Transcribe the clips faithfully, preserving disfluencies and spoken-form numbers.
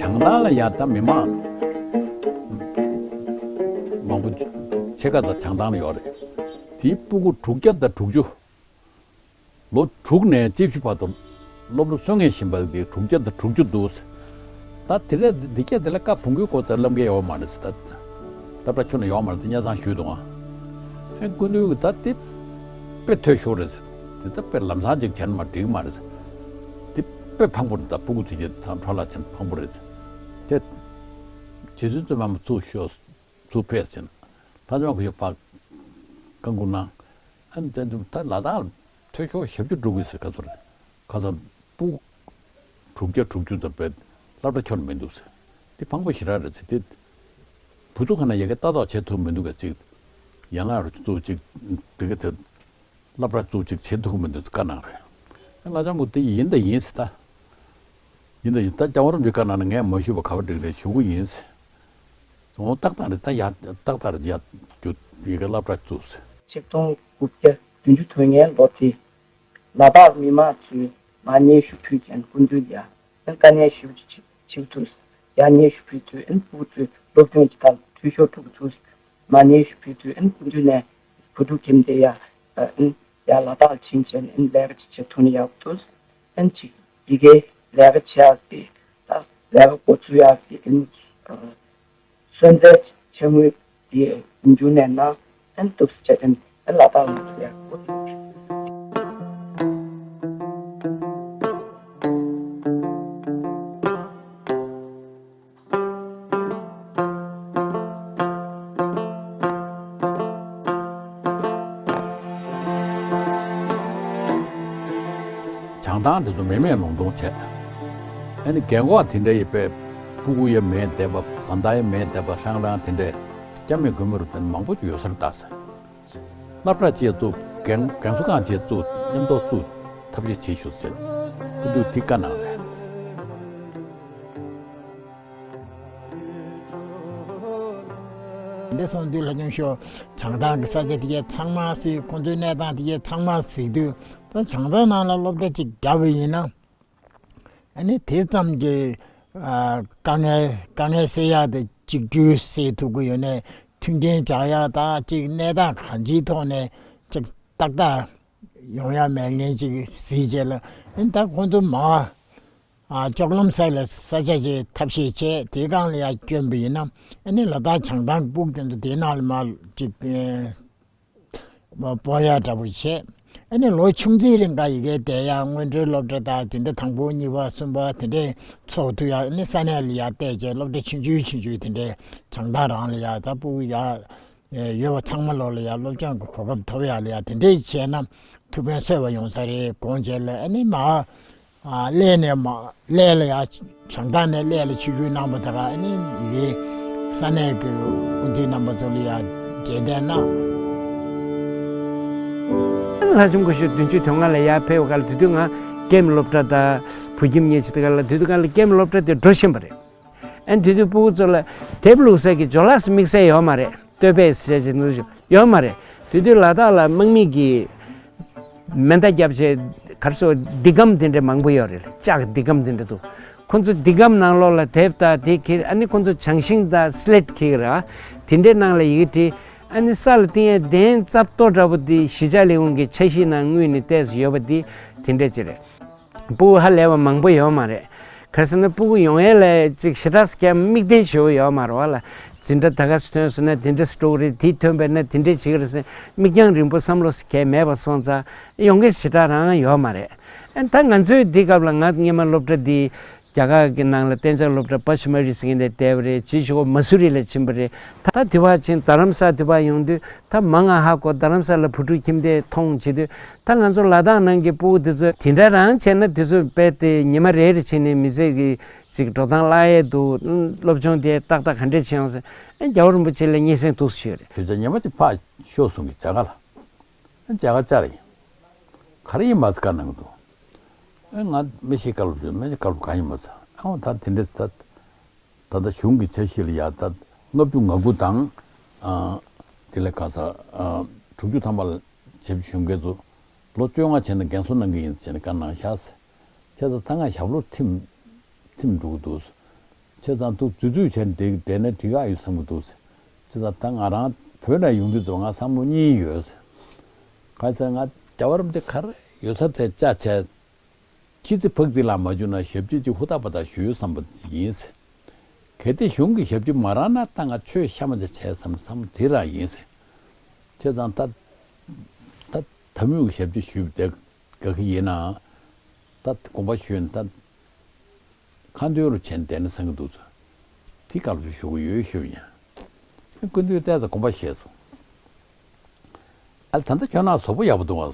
བྱང་ཐང་ལ་ཡ་ད་མི་མང་མང་པོ་ཕྱེད་ཀ་ཙམ་བྱང་ཐང་ལ་ཡོད་རེད། དེའི་སྤུ་གུ་དྲུག་བརྒྱ་དང་དྲུག་ཅུ། ལོ་དྲུག་ནས་བཅུ་བཞི་བར་དུ་སློབ་གྲྭ་སོང་ངེས་བཞིན་པ་དེ་དྲུག་བརྒྱ་དང་དྲུག་ཅུ་འདུག། ད་དེ་རེད། འདི་སྐད་དེ་ལ་བཀའ་བུང་གུའི་སྐོར་ཙམ་བསླབ་མཁན་ཡོད་མ་རེད་ཟེར། ད་སློབ་གྲྭ་ཁྱོན་ནས་ཡོད་མ་རེད་ཟེར་སྙན་སེང་ཞུས་འདུག་ཨ། ཨེ་སྐུ་མདུན་གྱིས་ད་དེ་དཔེ་འཐུས་ཤོར་རེད་ཟེར། དེ་ད་དཔེ་ལམ་སང་ཅིག་བྱས་ན་མ་འགྲིག་མ་རེད་ཟེར། དེ་དཔེ་ཕངས་པོ་རེད། ད་སྤུ་གུ་དེ་གྱད་འཕྲོ་བརླག་བྱས་ན་ཕངས་པོ་རེད་ཟེར། དེ་རྗེ་བཙུན་བཙུན་མ་མ་ཚུར་ཤོག་ཚུར་ཕེབས་ཟེར་ན། ལྷ་ལྕམ་སྐུ་ཞབས་ཕར་བཀའ་འགུག་གནང་། ཨ་ནི་དེ་ད་ལ་དྭགས་ལ་འཐུས་ཤོར་ཞེ་པོ་ཅིག་འགྲོ་གི་ཟེར། ག་ཚོད་རེད། ཁ་སང་སྤུ་གུ་དྲུག་བརྒྱ་དྲུག་ཅུ་ཙམ་པས་སློབ་གྲྭ་ཁྱོན་ནས་མི་འདུག་ཟེར། དེ་ཕངས་པོ་ཞེ་དྲག་རེད་ཟེར། དེ་བུ་ཚོ་ག་ན་ཡ་གི་ལྟ་རྟོག་བྱེད་ཐུབ་མི་འདུག་ག་ཅིག་ཡན་ལག་རུ་ཚུགས་ཅིག་དེ་ག་དེ་སློབ་གྲྭ་བཙུགས་ཅིག་བྱེད་ཐུབ་ཀྱི་མི་འདུག་བཀའ་གནང་རེད། ལྷ་ལྕམ་སྐུ་དེ་ཡིན་ད་ཡིན་ཟེར། ད་ཡིན་ད་ཡིན། ད་རྒྱལ་བ་རིན་པོ་ཆེའི་བཀའ་གནང་ན་ངས་མ་ཞུས་པ་ག་པར་འགྲིག་རེད། ཞུ་གི་ཡིན་ཟེར། འོ་ཏག་ཏག་རེད། ད་ཡ་ཏག་ཏག་རེད། ཡ་རྒྱུ་ཡི་གེ་སློབ་གྲྭ་བཙུགས་ཟེར། ཆིག་སྟོང་དགུ་བརྒྱ་བདུན་ཅུ་དོན་ལྔའི་ལོ་དེ་ལ་དྭགས་མི་མང་ཚོས་མར་སྙན་ཞུ་ཕུལ་མཁན་སྐུ་མདུན་ཡ། ཨན་བཀའ་ནན་ཞུ་ཅིག་བྱེད་ཐུབ། ཡར་སྙན་ཞུ་ཕུལ་དུས་ཨན་སྤུ་གུ་ཚོས་སློབ་སྦྱོང་གི་ཐད་འཐུས་ཤོར་ཐུབ་ཀྱི་འདུག། མར་སྙན་ཞུ་ཕུལ་དུས་ཨན་སྐུ་མདུན་ནས་བུ་ཕྲུག་ཁྱིམ་སྡེ་ཡ་ཨན་ཡར་ལ་དྭགས་ལ་ཕྱིན་བྱས་ཨན་ལས་ཀ་ཅིག་བྱེད་ཐུབ་ན་ཡག་པོ་འདུག། ཨན་ཅིག་ཡི་གེ་ལས་ཀ་བྱེད་ཡག་གི་ད་ལས་ཀ་འགོ་ཚུགས་ཡག་གི་ཨན་གསོལ་སྩལ་ཕྱག་དངུལ་དེ་མཇུག་ནས་གནང་། ཨན་འདུག་སེ་བྱས་ཏེ་ཨན་ལ་དྭགས་ལ་ཚུར་ཡར་འགོ་བཙུགས། བྱང་ཐང་དེ་ཚོ་མེ་མེ་ལོང་ལོང་བྱས། ཨ་ནི་རྒན་གོག་དེ་འདྲ་ཡི་པའི་སྤུ་གུ་ཡ་མེད་བསྡད་པ། བཟའ་ཟླ་ཡ་མེད་བསྡད་པ། ཧྲང་ཧྲང་དེ་འདྲ་སྐྱ་མེད་མགོན་མེད་རུ་དེ་མང་པོ་ཅིག་ཡོད་སར་བཏགས་ཟེར། སློབ་གྲྭ་ཅིག་བཙུགས། རྒན་རྒན་གསོ་ཁང་ཅིག་བཙུགས། མཉམ་དུ་བཙུགས་ཐབས་ཤེས་བྱེད་ཤོག་ཟེར། སྐུ་མདུན་དེ་བཀའ་གནང་བས། འདི་སོང་དུས་ལྷ་ལྕམ་ཤོ་བྱང་ཐང་གི་ས་ཆ་དེ་གའི་ཚང་མ་གཟིགས། ཁོང་ཚོའི་གནས་སྟངས་དེ་གའི་ཚང་མ་གཟིགས་དུས། ད་བྱང་ཐང་ནང་ལ་སློབ་གྲྭ་ཅིག་བརྒྱབ་པ་ཡིན་ན། ཨ་ནི་དེ་ཙམ་གྱི་ཨ་དཀའ་ངལ་དཀའ་ངལ་སེལ་ཡག་དེ་གཅིག་གྱུར་སེལ་ཐུབ་ཀྱི་ཡོད་ནའི། མཐུན་རྐྱེན་སྦྱར་ཡག་དང་གཅིག་གནས་སྟངས་གང་ཅིའི་ཐོག་ནས་གཅིག་ཏག་ཏག་ཡོང་ཡ་མེད་མཁན་ཅིག་གཟིགས་བྱས་ལ། ཨ་ནི་ད་ཁོང་ཚོ་མར་ཨ་ལྕོག་ལམ་སེལ་ལ་ས་ཆ་ཅིག་ཐབས་ཤེས་བྱས། དེའི་སྒང་ལ་ཡར་བསྐྱོན་པ་ཡིན་ན། ཨ་ནི་ལ་དྭགས་བྱང་ཐང་སྤུ་གུ་དེ་ཚོ་དེའི་ནང་ལ་མར་ཅིག་ཨ་སྤོ་ཡག་འདྲ་པོ་བྱས། ཨ་ནི་ལོ་ཆུང་ཙག་རིང་ག་ཡི་གེ་བསྡད་ཡག་སྔོན་འགྲོའི་སློབ་གྲྭ་དང་དེ་འདྲ་དང་པོ་གཉིས་པ་གསུམ་པ་དེ་འདྲས་ཚུགས་ཐུབ་ཡག། ཨ་ནི་ས་གནས་ལ་ཡར་བལྟས་བྱས་སློབ་གྲྭ་ཆུང་ཆུང་ཆུང་ཆུང་དེ་འདྲས་བྱང་ཐང་རང་ལ་ཡར་ད་སྤུ་གུ་ཡར་ཡོད་པ་ཚང་མ་ལོག་ལ་ཡར་སློབ་སྦྱོང་གི་གོ་སྐབས་ཐོབ་ཡག་ལ་ཡར་དེ་འདྲས་བྱས་ན་ཐུགས་ཕན་གསོས་པ་ཡོང་ས་རེད་དགོངས་བྱས་ལ། ཨ་ནི་མར་ཨ་གླེ་ནས་མར་གླེ་ལ་ཡར་བྱང་ཐང་ནས་གླེ་ལ་ཆིབས་བསྒྱུར་གནང་པ་དེ་ག་ཨ་ནི་ཡི་གེ་ས་གནས་ཀྱི་དབུ་འཛིན་རྣམ་པ་ཚོ་ལ་ཡར་རྗེས་དྲན་གནང་། ལྷ་ལྕམ་སྐུ་ཞབས་བདུན་ཅུ་དོན་ལྔ་ལ་ཡར་ཕེབས་པ་ག་ལ་དེ་དུས་ང་ཀེམ་སློབ་གྲྭ་དང་བོད་ཁྱིམ་གཉིས་ཆ་དེ་ག་ལ་དེ་དུས་ག་ལ་ཀེམ་སློབ་གྲྭ་དེ་འགྲོ་བཞིན་པ་རེད། ཨན་དེ་དུས་སྤུ་གུ་ཚོ་ལ་དེབ་བླུགས་ས་གི་ཇོ་ལགས་སུ་དམིགས་བསལ་ཡོད་མ་རེད། བསྟོད་པས་ཟེར་བྱས་འདི་ཚོ་ཡོད་མ་རེད། དེ་དུས་ལ་དྭགས་ལ་དམག་མི་གི་མེ་མདའ་བརྒྱབ་བྱས་གར་སོ་འདི་སྒམ་དེ་འདྲ་མང་པོ་ཡོད་རེད། ལྕགས་འདི་སྒམ་དེ་འདྲ་འདུག། ཁོ་ཚོ་འདི་སྒམ་ནང་ལོགས་ལ་དེབ་དང་དེ་འཁྱེར། ཨ་ནི་ཁོ་ཚོ་བྱང་ཤིང་དང་སི་ལེ་ཊི་འཁྱེར་ར་དེ་འདྲའི་ནང་ལ་ཡི་གེ་བྲིས། ཨ་ནི་ས་ལ་བཏིང་ཡས་གདན་རྩ་གཏོར་འདྲ་པོ་དེ་གཞིས་ཆགས་ལས་ཁུངས་ཀྱི་འཆར་གཞིའི་ནང་དངོས་ནས་བལྟས་སུ་ཡོད་པ་དེ་དེ་འདྲ་ཅིག་རེད། སྤུ་གུ་ཧ་ལས་པ་མང་པོ་ཡོད་མ་རེད། ག་རེ་ཟེར་ན་སྤུ་གུ་ཡོང་ཡས་ལ་ཅིག་ཞེ་དྲག་སྐྱ་མིག་ལྡན་ཞེ་པོ་ཡོད་མ་རེད་བ་ལ། འཛིན་གྲྭ་ད་ག་སུ་ཐོན་སོང་ན་དེ་འདྲ་སུ་འགྲོ་གི་རེད། དེ་ཐོན་པས་ན་དེ་འདྲས་བྱེད་ཀྱི་རེད་ཟེར་མིག་རྒྱང་རིང་པོ་བསམ་བློ་གས་མེད་པ་སོང་ཙང་ཡོང་མཁན་ཞེ་དྲག་རང་ཡོད་མ་རེད། ཨ་ད་ང་ཚོའི་འདི་སྐབས་ལ་ང་སྔོན་མ་སློབ་གྲྭ་འདི་རྒྱ་གར་གྱི་ནང་ལ་གཏན་འཇགས་སློབ་གྲྭ་པ་ཤུ་མ་རི་ཟེར་མཁན་དེ་བསྡད་པ་རེད། ཅིའི་ཕྱིར་ཁོ་མ་སུ་རི་ལ་ཕྱིན་པ་རེད། ད་དེ་བར་ཕྱིན་རྡ་རམ་ས་དེ་བར་ཡོང་དུས་ད་མང་ང་ཧ་གོ། རྡ་རམ་ས་ལ་བུ་ཕྲུག་ཁྱིམ་སྡེ་མཐོང་བྱེད་དུས་ད་ང་ཚོ་ལ་དྭགས་ནང་གི་སྤུ་གུ་དེ་ཚོ་དེ་འདྲ་རང་བྱས་ན་དེ་ཚོ་རྦད་དེ་ཉི་མ་རེ་རེ་བྱས་ནས་མི་ཚེ་གི་ཅིག་འགྲོ་སྟངས་བརླག་ཡས་འདུག། སློབ་སྦྱོང་དེ་ཏག་ཏག་ག་འདྲས་བྱེད་ཡོང་ཟེར། ཨ་རྒྱལ་བ་རིན་པོ་ཆེ་ལ་སྙན་སེང་འདུག་ཞུས་རེད། དུས་ཚོད་ཉི་མ་གཅིག་ཕར་ཤོག་གསུང་གི་རྒྱ་གར་ལ། ཨ་རྒྱ་གར་བཅར་ཡིན། ག་རེ་ཡིན་མ་ཚད་བཀའ་གནང་གི་འདུག། ཨ་ང་མི་ཤེས། བཀའ་སློབ་བྱོས། མི་ཤེས། བཀའ་སློབ་གང་ཡིན་མ་ཚད། ཨ་འོ་ད་དེ་འདྲས་ད། ད་ལྟ་གཞུང་གི་འཆར་གཞི་ལ་ཡ་ད་ལྔ་བཅུ་ང་དགུ་དང་། ཨ། དེ་ལས་ཁ་ས། ཨ། དྲུག་ཅུ་ཐམ་པ་ལ་ཞབས་ཕྱི་ཞུ་མཁན་ཚོ་ལོ་བཅོ་ལྔ་བྱས་ན་རྒན་གསོ་གནང་གི་ཡིན་ཟེར་ནས་བཀའ་གནང་ཤག་ཟེར། བྱས་ཙང་ད་ང་ཞབས་ལོ་ཐིམ་ཐིམ་འགྲོ་གི་འདུག་ཟེར། བྱས་ཙང་ཐུགས་རྫུ་འཛུལ་བྱས་ནས་བསྡད་བསྡད་ན་འགྲིག་ག་ཡོད་བསམ་གི་འདུག་ཟེར། བྱས་ཙང་ད་ང་རང་བོད་ནས་ཡོང་དུས་ཙམ་ང་བསམ་བློ་གཉིས་ཡོད་ཟེར། གང་ཟེར་ང་རྒྱལ་བ་རིན་པོ་ཆེ་ག་རེ་ཡོད་ས་དེ་བཅའ་བྱས། ཁྱི་ཙི་ཕག་ཙི་ལ་མ་བྱུང་ན་ཞབས་ཕྱི་ཅིག་ཧུར་ཐག་པ་ཐག་ཞུ་བསམ་པ་ཡིན། གལ་ཏེ་གཞུང་གི་ཞབས་ཕྱི་མ་རག་ན་ད་ང་ཆོས་ཤ་མ་ཅིག་བྱས་བསམ་བསམ་དེ་རང་ཡིན། བྱས་ཙང་ད་ད་དམ་ཡུལ་གྱི་ཞབས་ཕྱི་ཞུས་པ་དེ་དགའ་གི་ཡིན་ན་ད་དགོངས་པ་ཞུས་ན་ད་ཁ་འདོན་རུ་བྱས་ནས་བསྡད་ན་བསམ་གི་འདུག་ཚོ། དེ་སྐབས་སུ་ཞུ་གི་ཡོད་ཞུ་ཡིན། སྐུ་མདུན་ལྟས་ད་དགོངས་པ་བཞེས་སོང་། ཨ་ད་ལྟ་ཁྱོད་ན་བཟོ་པོ་ཡག་པོ་འདུག་ཨ།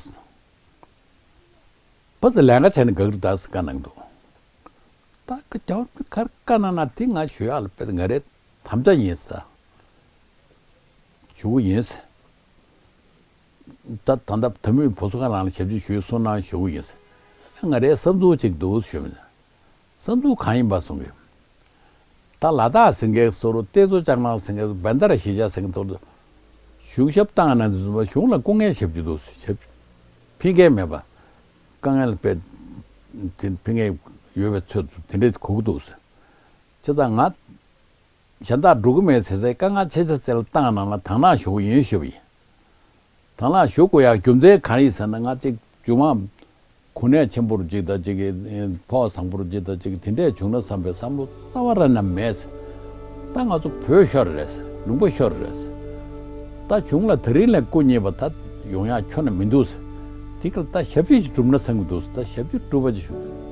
བུ་ཚོ་ལས་ཀ་བྱས་ནས་དགའ་གི་རེད་ད་ཟེར་བཀའ་གནང་འདུག་ད་ཀ་རྒྱ་བར་མི་གར་བཀའ་གནང་ན་དེ་ང་ཞུ་ཡག་ལ་དཔེ་ང་རེ་དམ་བཅའ་ཡིན་ཟེར། ཞུ་གི་ཡིན་ཟེར། ད་ད་ལྟ་དམ་ཡུལ་བུ་སུ་ཁ་རང་ལ་ཞབས་ཕྱི་ཞུས་སོང་ན་ཞུ་གི་ཡིན་ཟེར། ང་རེ་བསམ་ཚུལ་ཅིག་འདུག་ཞུ་མི་ཟེར། བསམ་ཚུལ་གང་ཡིན་པ་གསུང་གི། ད་ལ་དྭགས་ཟེར་མཁན་སོ་རུ་ཏེ་ཙོ་ལྕགས་ནག་ཟེར་མཁན་བན་དར་གཞིས་ཆགས་ཟེར་མཁན་ཐོག་ཏུ་གཞུང་ཞབས་བཏང་ན་འདི་ཚོ་གཞུང་ལ་སྐུ་ངལ་ཞབས་ཀྱི་འདུག་ཞབས་ཕན་མཁན་མེད་པ། དཀའ་ངལ་དཔེ་དེ་ཕན་མཁན་ཡོད་པའི་ཚོད་དུ་དེ་འདྲས་གོ་གི་འདུག་ཟེར། བྱས་ཙང་ང་གཞན་དག་འགྲོ་གི་མེད་ཟེར་ཚེ་དཀའ་ངལ་ཆེ་ཆེ་ཚེ་ལ་བཏང་གནང་ལ་དང་བླངས་ཞུ་གི་ཡིན་ཞུ་བ་ཡིན། དང་བླངས་ཞུ་དགོས་ཡག་རྒྱུ་མཚན་གང་ཡིན་ཟེར་ན་ང་གཅིག་རྒྱུ་མ་གོ་གནས་ཆེན་པོ་རུ་གཅིག་དང་གཅིག་གི་ཕོགས་བཟང་པོ་རུ་གཅིག་དང་གཅིག་གི་དེ་འདྲས་བྱུང་ན་བསམ་པའི་བསམ་བློ་རྩ་བ་ར་ན་མེད་ཟེར། ད་ང་ཚོ་བོད་ཤོར་རེད་ཟེར་ལུང་པ་ཤོར་རེད་ཟེར། ད་གཞུང་ལ་ད་རིང་ལས་སྐུ་ཉེས་པ་ད་ཡོང་ཡག་ཁྱོན་ནས་མི་འདུག་ཟེར། དེ་ག་ལ་ད་ཞབས་ཕྱི་ཞིག་སྒྲུབ་ན་བསམ་གི་འདུག་ཟེར། ད་ཞབས་ཕྱི་སྒྲུབ་པ་ཅིག་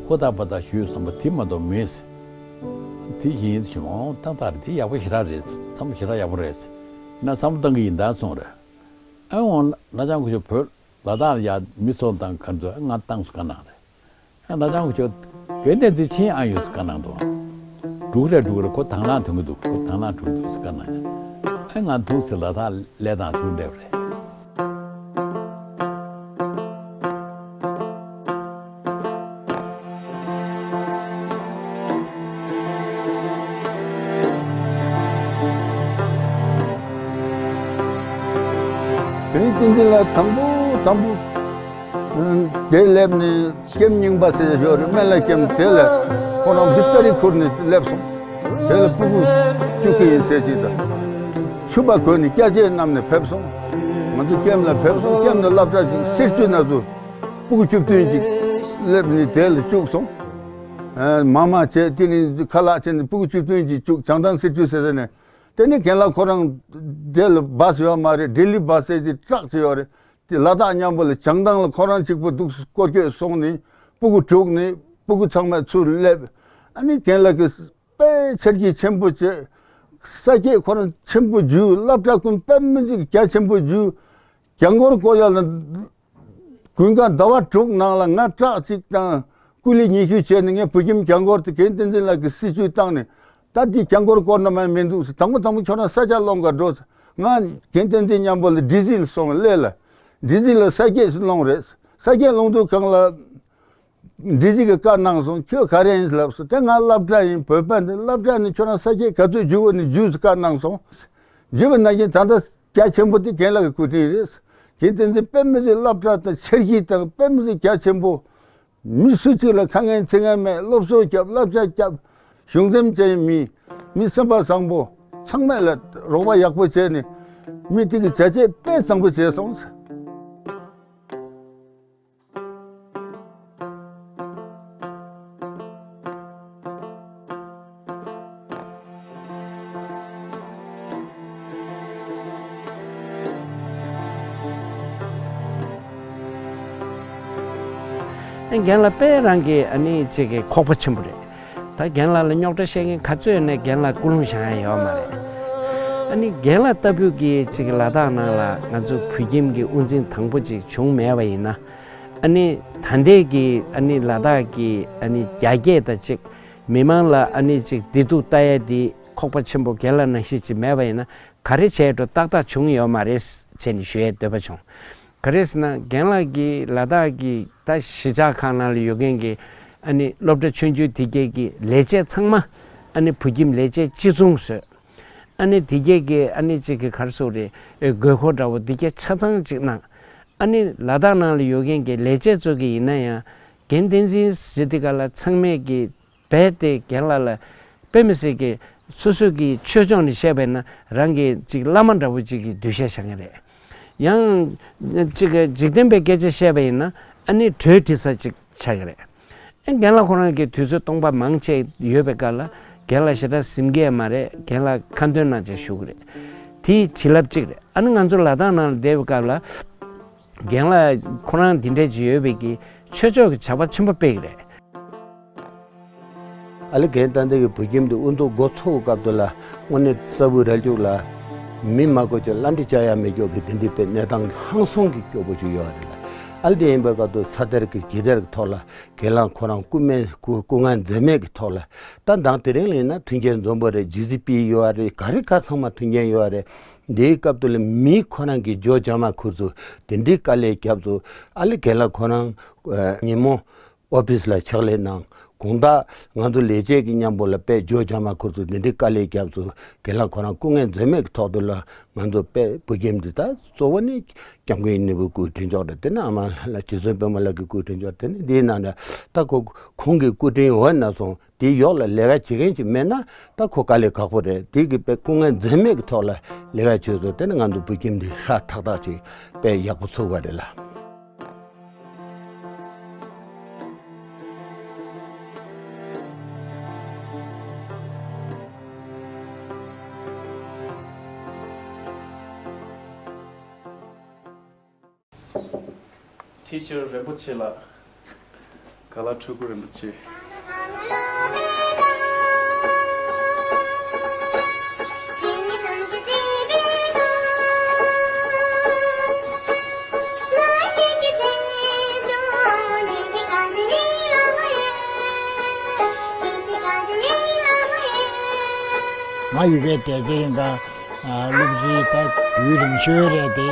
ཧུར་ཐག་པ་ཐག་ཞུས་བསམ་པ་དེ་མ་གཏོགས་མེད་ཟེར། དེ་བཞིན་ཡིན་ཞུ་མ་འོང་ཏག་ཏག་རེད། དེ་ཡག་པོ་ཞེ་དྲག་རེད། བསམ་བློ་ཞེ་དྲག་ཡག་པོ་རེད། ཡིན་ན་བསམ་བློ་གཏང་གི་ཡིན་ད་གསུངས་རེད། ཨ་འོང་ལ་ལ་ལྕང་ཁུ་ཆོ་བོད་ལ་དྭགས་ལ་ཡ་མི་སོང་དང་ག་ཚོད་ང་བཏང་སོང་བཀའ་གནང་རེད། ཨ་ལ་ལྕང་ཁུ་ཆོ་དགེ་འདུན་རྩིས་ཆེན་ཨ་ཡོད་སུ་བཀའ་གནང་འདུག་འགྲུག་རེད་འགྲུག་རེད། ཁོ་དང་བླངས་ཐོན་གི་འདུག་ཁོ་དང་བླངས་འགྲོ་གི་འདུག་སུ་བཀའ་གནང་ཡ། ཨ་ང་འདུག་ཟེར་ལ་དྭགས་ལས་དང་ཐུག་འདེབས་རེད། དེ་ནས་བསྟན་འཛིན་ལགས་དང་པོ་དང་པོ་དེ་སླེབས་ནས་ཀེམ་རྙིང་པ་ཟེར་ཞོར་སྨན་བླ་ཀེམ་དེ་ལ་ཁོ་རང་བི་སྟ་རི་ཁུར་ནས་སླེབས་སོང་། དེ་ལ་སྤུ་གུ་བཅུག་གི་ཡིན་ཟེར་གྱིས་དང་། ཕྱུ་པ་གོན་ནས་སྐྱ་ཆས་བསྣམས་ནས་ཕེབས་སོང་། ང་ཚོ་ཀེམ་ལ་ཕེབས་སོང་། ཀེམ་ནས་སློབ་གྲྭ་ཅིག་སེར་ཆུ་ན་ཚོ་སྤུ་གུ་བཅུ་བདུན་ཅིག་སླེབས་ནས་དེ་ལ་བཅུག་སོང་། མ་མ་བྱས་དེ་ནས་ཁ་ལག་བྱས་ནས་སྤུ་གུ་བཅུ་བདུན་ཅིག་བཅུག་བྱང་ཐང་སེར་ཆུ་ཟེར་ཟེར་ནས། དེ་ནས་རྒན་ལགས་ཁོ་རང་དེ་ལ་བཱས་ཡོད་མ་རེད། ལྡི་ལི་བཱས་ཟེར་གྱི་ཊག་ཅིག་ཡོད་རེད། དེ་ལ་དྭགས་མཉམ་པོ་ལ་བྱང་ཐང་ལ་ཁོ་རང་གཅིག་པུ་འདུག་སྐོར་སྐྱོད་སོང་ནས་སྤུ་གུ་དྲུག་ནས་སྤུ་གུ་ཚང་མ་ཚུར་སླེབས། ཨ་ནི་རྒན་ལགས་ཀྱིས་དཔེ་ཆེར་གྱིས་ཆེན་པོ་བྱས། ས་སྐྱེས་ཁོ་རང་ཆེན་པོ་བརྒྱུད། སློབ་གྲྭ་ཀུན་དཔེ་མི་སྲིད་རྒྱ་ཆེན་པོ་བརྒྱུད། གྱང་འཁོར་བསྐོར་ཡག་ལ་དགུན་ཁ་ཟླ་བ་དྲུག་ནང་ལ་ང་ཊག་གཅིག་དང་ཀུ་ལི་ཉི་ཤུ་བྱས་ནས་ངས་བོད་ཁྱིམ་གྱང་འཁོར་དེ་རྒན་བསྟན་འཛིན་ལགས་ཀྱིས་སྲིད་ཇུས་བཏང་ནས། ད་འདི་གྱང་འཁོར་བསྐོར་ན་མ་མི་འདུག་ཟེར། དང་པོ་དང་པོ་ཁྱོད་རང་ས་ཆ་སློང་ག་འགྲོ་ཟེར། ང་རྒན་བསྟན་འཛིན་མཉམ་པོ་ལ་ཌི་ཟི་ལ་སོང་སླེབས་ལ། ཌི་ཟི་ལ་ས་སྐྱེས་སུ་སློང་རེད། ས་སྐྱེས་སློང་དུས་སྒང་ལ་ཌི་ཟི་གིས་བཀའ་གནང་སོང་། ཁྱོད་ག་རེ་ཡིན་ལབ་སོང་། དེ་ང་སློབ་གྲྭ་ཡིན། བོད་པ་འདི་སློབ་གྲྭ་ནས་ཁྱོད་རང་ས་སྐྱེས་ག་ཚོད་བརྒྱུད་དགོས་ནས་བརྒྱུད་ཟེར་བཀའ་གནང་སོང་། བརྒྱུད་པ་ནང་བཞིན་ད་ལྟ་རྒྱ་ཆེན་པོ་དེ་རྒན་ལགས་ཀྱི་སྐུ་དྲིན་རེད། རྒན་བསྟན་འཛིན་དཔེ་མི་སྲིད་སློབ་གྲྭ་དང་ཆེར་གྱིས་དང་དཔེ་མི་སྲིད་རྒྱ་ཆེན་པོ། མི་སུ་གཅིག་ལ་ཁ་ངན་ཚིག་ངན་མེད། སློབ་གསོ་བརྒྱབ། བསླབ་བྱ་བརྒྱབ། གཞུང་འཛིན་ཅན་མི། མི་སེམས་པ་བཟང་པོ། ཚང་མས་ལ་རོགས་པ་ཡག་པོ་བྱས་ནས་མི་དེ་གི་བྱ་བྱེད་དཔེ་བཟང་པོ་བྱས་སོང་། རྒན་ལགས་དཔེ་རང་གི་ཨ་ནི་ཅིག་གི་ཁོག་པ་ཆེན་པོ་རེད། ད་རྒན་ལགས་ལ་རྙོག་དྲ་བཤད་མཁན་ག་ཚོད་ཡོད་ནའི་རྒན་ལགས་ཀུན་སློང་བཞག་ཡ་ཡོད་མ་རེད། ཨ་ནི་རྒན་ལགས་ལྟ་བུ་གི་ཅིག་ལ་དྭགས་ནང་ལ་ང་ཚོ་བོད་ཁྱིམ་གྱི་དབུ་འཛིན་དང་པོ་ཅིག་བྱུང་མེད་པ་ཡིན་ན། ཨ་ནི་ད་ལྟའི་གི་ཨ་ནི་ལ་དྭགས་ཀྱི་ཨ་ནི་རྒྱ་སྐད་དང་ཅིག་མི་མང་ལ་ཨ་ནི་ཅིག་བདེ་སྡུག་ལྟ་ཡ་དེ་ཁོག་པ་ཆེན་པོ་རྒན་ལགས་ནང་བཞིན་ཅིག་མེད་པ་ཡིན་ན། ག་རེ་བྱས་འགྲོ་ཏག་ཏག་བྱུང་ཡོད་མ་རེད་བྱས་ནས་ཞུ་ཡས་འདོད་པ་བྱུང་། ག་རེ་ཟེར་ན་རྒན་ལགས་ཀྱིས་ལ་དྭགས་ཀྱི་ད་གཞིས་ཆགས་ཁག་ནང་ལ་ཡོད་མཁན་གྱི་ཨ་ནི་སློབ་གྲྭ་ཆུང་ཆུང་དེ་གས་ཀྱི་ལས་བྱེད་ཚང་མ་ ཨ་ནི་བོད་ཁྱིམ་ལས་བྱེད་གཅིག་མཚུངས་བཟོས། ཨ་ནི་དེ་གས་ཀྱི་ཨ་ནི་གཅིག་གི་ག་རེ་ཟེར་དགོས་རེད། ཨེ་དགོས་མཁོ་འདྲ་བོ་དེ་གས་ཆ་ཚང་གཅིག་གནང་། ཨ་ནི་ལ་དྭགས་ནང་ལ་ཡོད་མཁན་གྱི་ལས་བྱེད་ཚོ་གི་ཡིན་ན་ཡང་རྒན་བསྟན་འཛིན་ཟེར་དེ་ག་ལ་ཚང་མས་ཀྱི་རྦད་དེ་རྒན་ལགས་ལ་དཔེ་མི་སྲིད་ཀྱི་སོ་སོ་གི་ཆོས་ཕྱོགས་ནས་བཤད་པ་ཡིན་ན་རང་གི་ཅིག་བླ་མ་འདྲ་བོ་ཅིག་གི་འདུ་ཤེས་བཞག་གི་རེད། ཡང་ཅིག་འཇིག་རྟེན་པའི་སྐད་ཆ་བཤད་པ་ཡིན་ན་ཨ་ནི་གྲོས་འདྲི་ས་ཅིག་ཆགས་ཀྱི་རེད། ཨ་རྒན་ལགས་ཁོ་རང་གི་དུས་ཚོད་སྟོང་པ་མང་ཆེ་ཡོད་པའི་སྐབས་ལ་རྒན་ལགས་ཞེ་དྲག་གཟིམ་གི་མ་རེད། རྒན་ལགས་ཁ་འདོན་གནང་བྱས་བཞུགས་ཀྱི་རེད། དེའི་བྱིན་རླབས་གཅིག་རེད། ཨ་ནི་ང་ཚོ་ལ་དྭགས་ནང་ལ་བསྡད་པའི་སྐབས་ལ་རྒན་ལགས་ཁོ་རང་འདི་འདྲས་ཅིག་ཡོད་པའི་གི་ཆོས་ཕྱོགས་ཀྱི་བྱ་བ་ཆེན་པོ་སྤེལ་གི་རེད། ཨ་ལེ་རྒན་ཏན་ཏན་གྱི་བོད་ཁྱིམ་དུ་དབུ་འཛུགས་འགོ་ཚུགས་སྐབས་དུ་ལ་དངོས་གནས་གསར་བུ་ར་ལྕུག་ལ་མི་མ་དགོས་ཀྱི་བླ་འདྲི་བྱ་ཡ་མེད་ཀྱོག་གི་དེ་འདྲའི་དཔེ་གནས་སྟངས་ཧང་སང་གི་སྐྱོ་པོ་ཅིག་ཡོད་རེད་ལ། ཨ་ལེ་དེ་ཡིན་པའི་སྐབས་དུ་ས་གཏེར་གྱི་ཇི་གཏེར་གྱི་ཐོག་ལ་རྒན་ལགས་ཁོ་རང་སྐུ་སྨད་སྐུ་སྐུ་ངལ་འཛེམས་མེད་ཀྱི་ཐོག་ལ་ད་མདང་དེ་རིང་ལ་ཡིན་ན་མཐུན་རྐྱེན་འཛོམས་པོ་རེད། ཇི་སི་པི་ཡོད་རེད། ག་རེ་ག་ཚང་མ་མཐུན་རྐྱེན་ཡོད་རེད། འདིའི་སྐབས་དུ་ལ་མི་ཁོ་རང་གི་ཇོ་ཇ་མ་ཁུར་ཚུ་དེ་འདྲའི་དཀའ་ལས་བརྒྱབ་ཚུ་ཨ་ལེ་རྒན་ལགས་ཁོ་རང་ཉིན་མོ་ཨོ་ཕིས་ལ་ཕྱག་ལས་གནང་། དགོང་དག་ང་ཚོ་ལས་བྱེད་ཀྱི་མཉམ་པོ་ལ་དཔེ་ཇོ་ཇ་མ་ཁུར་ཚུ་འདི་འདྲའི་དཀའ་ལས་བརྒྱབ་ཚུ་རྒན་ལགས་ཁོ་རང་སྐུ་ངལ་འཛེམས་མེད་ཀྱི་ཐོག་ཏུ་ལ་ང་ཚོ་དཔེ་བོད་ཁྱིམ་འདི་ད་གཙོ་བོ་ནི་སྐྱབས་མགོན་ནོར་བུའི་སྐུའི་དྲིན་ཆོག་རེད། དེ་ནས་ཨ་མ་ལགས་རྗེ་བཙུན་པད་མ་ལགས་ཀྱི་སྐུའི་དྲིན་ཆོག་དེ་ནས་འདིའི་ནང་ནས་ད་ཁོ་ཁོང་གི་སྐུ་དྲིན་འོག་ན་སོང་དེའི་འོག་ལ་ལས་ཀ་བྱེད་མཁན་ཅིག་མེད་ན་ད་ཁོ་དཀའ་ལས་ཁག་པོ་རེད། དེ་གི་དཔེ་སྐུ་ངལ་འཛེམས་མེད་ཀྱི་ཐོག་ལ་ལས་ཀ་བྱོས་སོང་། དེ་ནས་ང་ཚོ་བོད་ཁྱིམ་འདི་ཧྲ་ཐག་ཐག་ཅིག་དཔེ་ཡག་པོ་ཚུགས་པ་རེད་ལ། ཊི་ཅར་རིན་པོ་ཆེ་ལགས། ག་ལ་སྤྲུལ་སྐུ་རིན་པོ་ཆེ། ང་ཡི་གེ་དེ་ཚེ་རིང་ག་སློབ་སྤྱི་ད་རྒྱུན་རིང་ཤོས་རེད་དེ།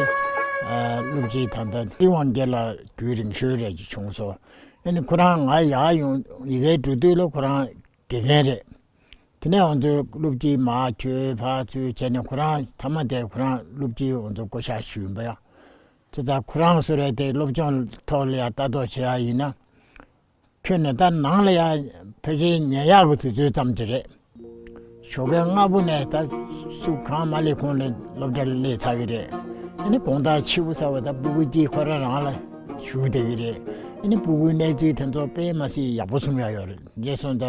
སློབ་སྤྱི་ད་ལྟ་ཏི་ཝང་རྒྱལ་ལགས་རྒྱུན་རིང་ཤོས་རེད་ཅིག་བྱུང་སོང་། ཨ་ནི་ཁོ་རང་ང་ཡར་ཡོང་ཡི་གེ་འབྲི་དུས་ལ་ཁོ་རང་དགེ་རྒན་རེད། དེ་ནས་ང་ཚོའི་སློབ་སྤྱི་མར་བྱོས་ཕར་ཚུར་བྱས་ནས་ཁོ་རང་མཐའ་མ་དེ་ཁོ་རང་སློབ་སྤྱི་ང་ཚོ་བསྐོ་བཞག་ཞུས་ཡིན་པ་ཡ། བྱས་ཙང་ཁོ་རང་སུ་རེད་དེ་སློབ་སྦྱོང་ཐོག་ལ་ཡ་ལྟ་རྟོག་བྱེད་ཡ་ཡིན་ན། ཁྱོད་ནི་ད་ནང་ལ་ཡ་ཕལ་ཆེར་ཉལ་ཡག་གི་དུས་ཚོད་ཙམ་ཅིག་རེད། ཞོགས་ཀས་སྔ་པོ་ནས་ད་སུ་གང་མ་སླེབས་གོང་ལ་སློབ་གྲྭ་ལ་སླེབས་ཚར་བའི་རེད། ཨ་ནི་དགོང་དག་ཕྱི་པོ་ཚར་བ་ད་སྤུ་གུ་གཅིག་ཁོ་རང་རང་ལ་བཞུགས་བསྡད་པའི་རེད། ཨ་ནི་སྤུ་གུའི་གནས་ཚུལ་དེ་ཚོ་དཔེ་མ་སྲིད་ཡག་པོ་གསུང་ཡག་ཡོད་རེད། རྗེས་སུ་ད་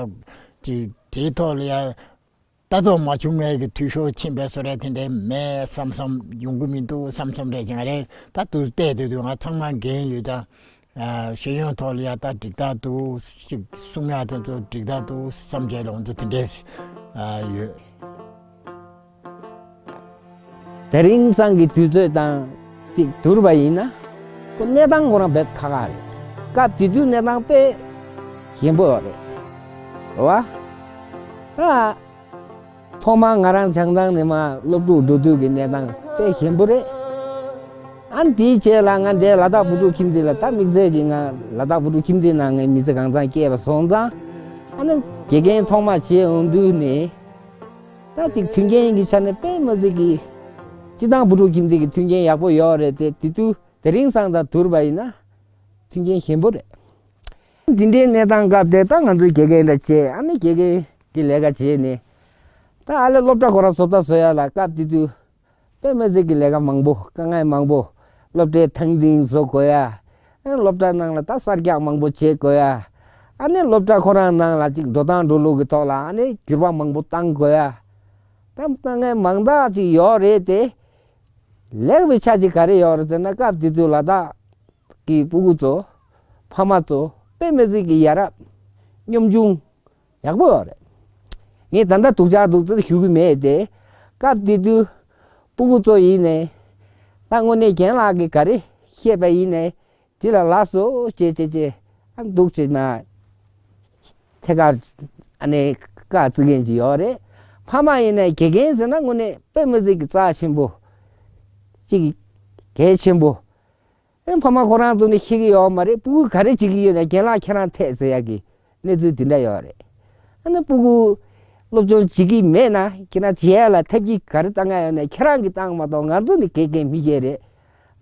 ཅིག་དེའི་ཐོག་ལ་ཡ་ལྟ་རྟོག་མ་བྱུང་ངེས་ཀྱི་འཐུས་ཤོར་ཕྱིན་པའི་བཟོ་འདྲ་དེ་འདྲའི་མེད་བསམ་བསམ་ཡོང་གི་མི་འདུག་བསམ་བསམ་རེད་ཅིང་རེད། ད་དུ་བལྟས་དུས་དུས་ང་ཚང་མ་འགན་ཡོད་ད། ཤེས་ཡོན་ཐོག་ལ་ཡ་ད་འགྲིག་ཐག་འདུག་ཅིག་གསུང་ཡ་དེ་ཚོ་འགྲིག་ཐག་འདུག་བསམ་བྱས་ལ་ང་ཚོ་དེ་འདྲས་ཡོད། དེ་རིང་སང་གི་དུས་ཚོད་དང་ཅིག་བསྡུར་བ་ཡིན་ན་ཁོ་གནས་སྟངས་ཁོ་རང་དཔེ་ཁག་ཁག་རེད། སྐབས་དེ་དུས་གནས་སྟངས་དཔེ་ཞན་པོ་རེད། རེད་བ། ད་ཐོག་མར་ང་རང་བྱང་ཐང་ནས་མར་སློབ་ཕྲུག་འགྲོ་དུས་ཀྱི་གནས་སྟངས་དཔེ་ཞན་པོ་རེད། ཨ་ནི་དེའི་རྗེས་ལ་ང་འདས་ལ་དྭགས་བུ་ཕྲུག་ཁྱིམ་སྡེ་ལ་ད་དམིགས་བསལ་གྱིས་ང་ལ་དྭགས་བུ་ཕྲུག་ཁྱིམ་སྡེ་ནང་ངའི་མི་ཚེ་གང་ཚང་སྐྱེལ་བ་སོང་ཙང་། ཨ་ནི་དགེ་རྒན་ཐོག་མ་བྱས་འོང་དུས་ནས། ད་ཅིག་མཐུན་རྐྱེན་གྱི་ཆ་ནས་དཔེ་མི་སྲིད་ཀྱི། སྤྱི་བཏང་བུ་ཕྲུག་ཁྱིམ་སྡེ་གི་མཐུན་རྐྱེན་ཡག་པོ་ཡོད་རེད་དེ་དེ་དུས་དེ་རིང་སང་དང་བསྡུར་བ་ཡིན་ན། མཐུན་རྐྱེན་ཞན་པོ་རེད། འདི་འདྲའི་གནས་སྟངས་སྐབས་དེ་ད་ང་ཚོའི་དགེ་རྒན་འདྲ་བྱས་ཨ་ནི་དགེ་རྒན་གྱི་ལས་ཀ་བྱས་ནས། ད་ཨ་ལེ་སློབ་གྲྭ་ཁོ་རང་བཟོ་ལྟ་བཟོ་ཡ་ལ་སྐབས་དེ་དུས། དཔེ་མི་སྲིད་ཀྱི་ལས་ཀ་མང་པོ་དཀའ་ངལ་མང་པོ། སློབ་གྲྭའི་ཐང་སྟེང་བཟོ་དགོས་ཡ། ཨ་སློབ་གྲྭ་ནང་ལ་ད་གསར་རྒྱག་མང་པོ་བྱེད་དགོས་ཡ། ཨ་ནི་སློབ་གྲྭ་ཁོ་རང་ནང་ལ་ཅིག་འགྲོ་སྟངས་འགྲོ་ལུགས་ཀྱི་ཐོག་ལ་ཨ་ནི་འགྱུར་བ་མང་པོ་གཏང་དགོས་ཡ། ད་དཀའ་ངལ་མང་དག་ཅིག་ཡོད་རེད་དེ། ལེགས་པའི་ཆ་ཅིག་ག་རེ་ཡོད་རེད་ཟེར་ན་སྐབས་དེ་དུས་ལ་དྭགས་ཀྱི་སྤུ་གུ་ཚོ། ཕ་མ་ཚོ་དཔེ་མི་སྲིད་ཀྱི་ཡ་རབས། སྙོམས་ཆུང་། ཡག་པོ་ཡོད་རེད། ངས་ད་ལྟ་སྡུག་ཅག་འདུག་ཚུལ་ཞུ་གི་མེད་དེ། སྐབས་དེ་དུས་སྤུ་གུ་ཚོ་ཡིན་ནས། ད་དངོས་གནས་རྒན་ལགས་ཀྱིས་ག་རེ་བཤད་པ་ཡིན་ནས་དེ་ལ་ལགས་སོ་ཅེས་ཅེས་ཅེས་ཨ་འདུག་ཅེས་ན། ཐད་ཀར་ཨ་ནི་བཀའ་བརྩི་མཁན་ཅིག་ཡོད་རེད། ཕ་མ་ཡིན་ནས་དགེ་རྒན་ཟེར་ན་དངོས་གནས་དཔེ་མི་སྲིད་ཀྱི་རྩ་ཆེན་པོ་ཅིག་གལ་ཆེན་པོ། ཨེ་ཕ་མ་ཁོ་རང་ཚོ་ནི་ཤེས་ཀྱི་ཡོད་མ་རེད། སྤུ་གུ་ག་རེ་བྱེད་ཀྱི་ཡོད་ན་རྒན་ལགས་ཁྱེད་རང་ཐད་ཟེར་ཡག་གི་གནས་ཚུལ་དེ་འདྲ་ཡོད་རེད། ཨ་ནི་སྤུ་གུ་ སློབ་སྦྱོང་བྱེད་ཀྱི་མེད་ན་ཁྱེད་རང་བྱེད་ཡ་ལ་ཐབས་ཀྱིས་ག་རེ་བཏང་ཡ་ཡོད་ན་ཁྱེད་རང་གིས་བཏང་མ་གཏོགས་ང་ཚོ་ནི་དགེ་རྒན་མི་སྐྱེ་རེད།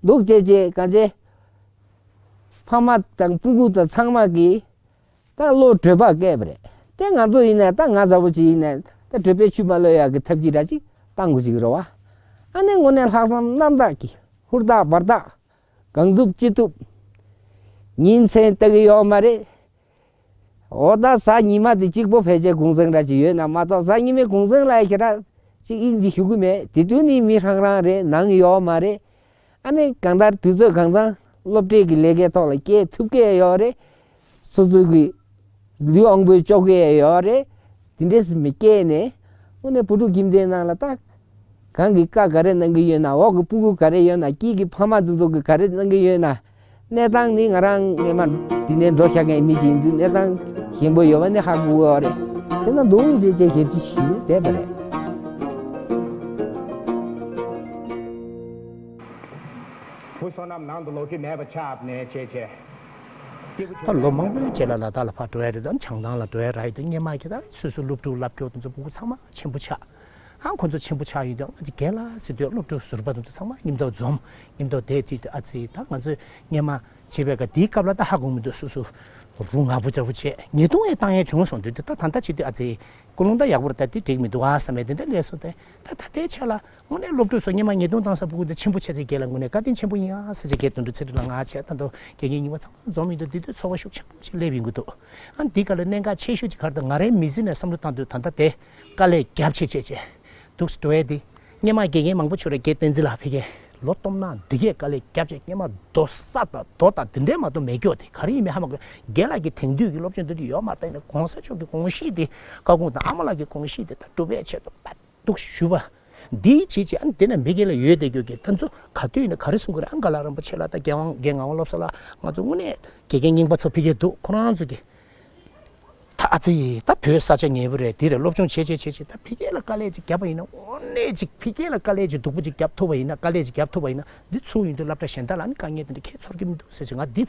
འདུག་བྱས་བྱས་གང་བྱས། ཕ་མ་དང་སྤུ་གུ་དང་ཚང་མ་གིས་ད་བློ་གྲོས་པ་བསྐྱེད་པ་རེད། དེ་ང་ཚོ་ཡིན་ན་ད་ང་ཚ་པོ་ཅིག་ཡིན་ན་ད་གྲོད་པའི་ཆུ་མ་གློད་ཡག་གི་ཐབས་ཀྱི་ར་ཅིག་བཏང་དགོས་ཅིག་རེད་བ། ཨ་ནི་དངོས་གནས་ལྷག་བསམ་རྣམ་དག་གིས་ཧུར་ཐག་འབར་ཐག་གང་ཐུབ་ཅི་ཐུབ་ཉིན་མཚན་ལྟ་གི་ཡོད་མ་རེད། འོ་ད་གཟའ་ཉི་མ་དེ་གཅིག་པོ་ཕལ་ཆེར་གུང་སེང་ར་ཅིག་ཡོད་ན་མ་གཏོགས་གཟའ་ཉི་མའི་གུང་སེང་ལ་ཁྱེད་རང་ཅིག་དབྱིངས་ཅིག་ཞུ་གི་མེད། དེ་དུས་ནི་མི་ཧྲང་ཧྲང་རེད། ནང་ཡོད་མ་རེད། ཨ་ནི་གང་ལྟར་དུས་ཚོད་གང་ཚང་སློབ་གྲྭའི་གི་ལས་ཀའི་ཐོག་ལ་སྐྱེལ་ཐུབ་ཀྱི་ཡོད་རེད། སོ་སོ་གི་ལུས་ཨང་པོའི་ལྕོགས་ཀྱི་ཡོད་རེད། དེ་འདྲས་མི་སྐྱེལ་ནས་དངོས་གནས་བུ་ཕྲུག་ཁྱིམ་སྡེའི་ནང་ལ་ད་གང་གི་བཀའ་ག་རེ་གནང་གི་ཡོད་ན། འོག་གི་སྤུ་གུ་ག་རེ་ཡོད་ན། དཀྱིལ་གི་ཕ་མ་འདི་ཚོ་གི་ག་རེ་གནང་གི་ཡོད་ན། གནས་སྟངས་ནི་ང་རང་སྔས་མ་འདི་ནས་འགྲོ་ཤག་མཁན་མི་གཅིག་ཡིན་དུས་གནས་སྟངས་ཞན་པོ་ཡོད་པ་ནི་ཧ་གོ་གི་ཡོད་རེད། བྱས་ན་འདུག་བྱས་བྱས་ཞབས་ཕྱི་ཞུས་བསྡད་པ་རེད། བུ་བསོད་ནམས་ནང་དུ་ལོག་རྒྱུ་མེད་པ་ཆགས་ནས་བྱས་བྱས། ད་ལོ་མང་པོའི་རྗེས་ལ་ལ་དྭགས་ལ་ཕར་འགྲོ་ཡ་རེད། ད་བྱང་ཐང་ལ་འགྲོ་ཡ་རག་ཡོད་དུས་སྔས་མ་གི་ད་སོ་སོའི་སློབ་ཕྲུག་བསླབ་སྐྱོར་དེ་ཚོ་སྤུ་གུ་ཚང་མ་ཆེན་པོ་ཆགས། ཨང་ཁོ་ཚོ་ཆེན་པོ་ཆགས་ཡོད་དུས་ང་ཚོ་རྒན་ལགས་ཟེར་དུས་སློབ་ཕྲུག་ཟུར་པ་དེ་ཚོ་ཚང་མ་མཉམ་དུ་འཛོམས། མཉམ་དུ་བསྡད་དེ་ཨ་ཙི་ད་ང་ཚོས་སྔས་མ་བྱས་པའི་སྐབས་དེའི་སྐབས་ལ་ད་ཧ་གོ་མི་འདུག་སོ་སོ་རུ་ང་པོ་འདྲ་པོ་བྱས་ཉེས་རྡུང་ཡང་བཏང་ཡས་བྱུང་སོང་དུས་ད་ད་ལྟ་བྱེད་དུས་ཨ་ཙི་ཀུན་སློང་ད་ཡག་པོ་རེད། ད་དེ་འགྲིག་མི་འདུག་ཨ་བསམ་ཡས་དེ་འདྲ་སླེབས་སོང་སྟེ། ད་ད་ལྟའི་ཆ་ལ་དངོས་གནས་སློབ་ཕྲུག་ཚོ་སྔས་མ་ཉེས་རྡུང་བཏང་ས་སྤུ་གུ་འདི་ཆེན་པོ་ཆགས་ཚེ་རྒན་ལ་དངོས་གནས་བཀའ་དྲིན་ཆེན་པོ་ཡིན་ཨ་ཟེར་ཅིག་རྒན་དོན་གྲུབ་ཚེ་རིང་ལ་ང་བྱས་ད་དུང་དགེ་རྒན་རྙིང་པ་ཚང་མ་འཛོམས་ཡིན་དུས་འདི་དུས་ཚོར་བ་ཤུགས་ཆེན་པོ་ཞིག་སླེབས་ཡོང་གི་འདུག་ཨ་འདི་ག་ལ་གནད་འགག་ཆེ་ཤོས་ཅིག་ག་རེ་འདུག་ང་རའི་མི་ཚེ་ནས་བསམ་བློ་བཏང་དུས་ད་ལྟ་དེ་དཀའ་ལས་རྒྱབ་ཆེ་ཆེ་ཆེ་འདུག་སེ་འགྲོ་ཡས་དེ། སྔས་མ་དགེ་རྒན་མང་པོ་ཆོས་ར་དགེ་བསྟན་འཛིན་ལགས་ཕ་གིར་ལོ་སྟོང་ན་འདི་གས་དཀའ་ལས་རྒྱབ་ཆེ། སྔས་མ་རྡོ་ས་དང་རྡོ་དང་འདི་འདྲས་མ་གཏོགས་མེད་སྐྱོ་དེ་ག་རེ་ཡིན་མིན་ཧ་མ་གོ། རྒན་ལགས་ཀྱི་དེང་དུས་ཀྱི་སློབ་སྦྱོང་འདི་འདྲ་ཡོད་མ་རེད། ད་ཡིན་ན་གོང་ས་མཆོག་གི་དགོངས་གཞི་དེ་བཀའ་དགོངས་དང་ཨ་མ་ལགས་ཀྱི་དགོངས་གཞི་དེ་ད་སྒྲུབ་པའི་ཆེད་དུ་འདུག་ཞུ་བ། འདིའི་ཆེད་ཅིག་ཨ་ནི་དེ་ནས་མི་སྒེར་ལ་ཡོད་བསྡད་རྒྱུ་གི་ད་ཚོ་ག་དུས་ཡིན་ན་ག་རེ་གསུང་གི་རེད། ཨ་འགའ་ལགས་རིན་པོ་ཆེ་ལགས་དང་རྒན་དབང་རྒན་ངག་དབང་བློ་བཟང་ལགས་ང་ཚོ་དངོས་གནས་དགེ་རྒན་རྙིང་པ་ཚོ་ཕ་གིར་འདུག་ཁོ་རང་ཚོ་གི་ད་ཨ་ཙི་ད་བོད་ས་ཆ་ཉེ་པོ་རེད། འདི་རེད། སློབ་སྦྱོང་བྱེད་བྱེད་བྱེད་བྱེད་ད་ཕ་གིར་ལ་དཀའ་ལས་ཅིག་བརྒྱབ་པ་ཡིན་ན་དངོས་གནས་ཅིག་ཕ་གིར་ལ་དཀའ་ལས་ཅིག་སྡུག་པོ་ཅིག་བརྒྱབ་ཐུབ་པ་ཡིན་ན། དཀའ་ལས་ཅིག་བརྒྱབ་ཐུབ་པ་ཡིན་ན་འདི་ཚུར་ཡོང་དུས་སློབ་གྲྭ་གཞན་དག་ལ་ནི་དཀའ་ངལ་དེ་འདྲ་ཁྱད་ཚོར་གྱི་མི་འདུག་ཟེར་ཅིག་ང་འདི།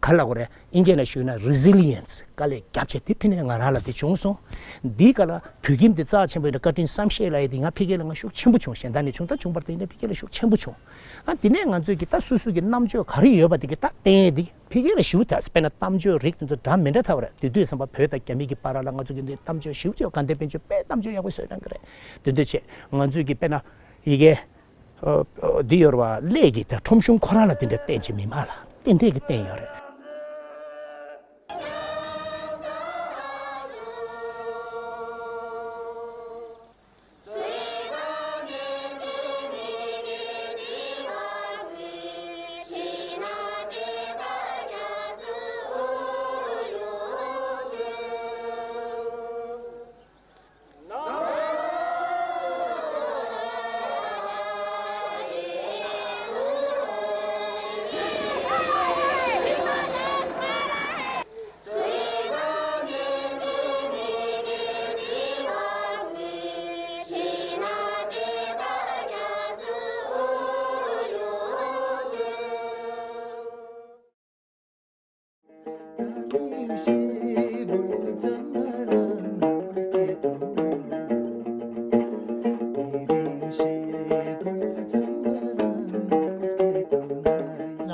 ག་ལ་གོ་རེད། ཨིན་སྐད་ལ་ཞུས་ན་resilience དཀའ་ལས་རྒྱབ་བྱས་དེ་ཕི་ནས་ང་རང་ལ་དེ་བྱུང་སོང་། འདིའི་སྐབས་ལ་བོད་ཁྱིམ་འདི་རྩ་ཆེན་པོ་ཡིན་ན་བཀའ་དྲིན་བསམ་ཤེས་ལ་ཡི་དེ་ང་ཕི་སྐད་ལ་ང་ཤུགས་ཆེན་པོ་བྱུང་། གཞན་དག་ནས་བྱུང་ད་བྱུང་བར་དེ་ཡིན་ན་ཕི་སྐད་ལ་ཤུགས་ཆེན་པོ་བྱུང་། ཨ་དེ་ནས་ང་ཚོས་ཀྱི་ད་སོ་སོ་གི་རྣམ་དཔྱོད་ག་རེ་ཡོད་པ་དེ་གི་ད་བསྟན་ཡས་དེ་ཕི་སྐད་ལ་ཞུ་ད་དཔེར་ན་གཏམ་བརྗོད་རིགས་དེ་ཚོ་འདྲ་མི་འདྲ་ཐལ་བ་རེད། དེ་དུས་ཙམ་པ་བོད་དང་རྒྱ་མི་གི་བར་ལ་ང་ཚོ་གི་འདི་གཏམ་བརྗོད་ཞིབ་ཅིག་དགའ་ལྡན་དཔལ་འབྱོར་དཔེ་གཏམ་བརྗོད་ཡག་པོ་བཟོས་གནང་གི་རེད། དེ་འདྲ་བྱས་ང་ཚོས་ཀྱི་དཔེར་ན་ཡི་གེ་འདི་ཡོད་རེད་བ། སླད་ཀྱི་ད་ཁྲོམ་གཞུང་ཁོ་རང་ལ་དེ་འདྲ་བསྟན་བྱས་མི་མང་ལ་ཏན་ཏན་གྱི་བསྟན་ཡོད་རེད།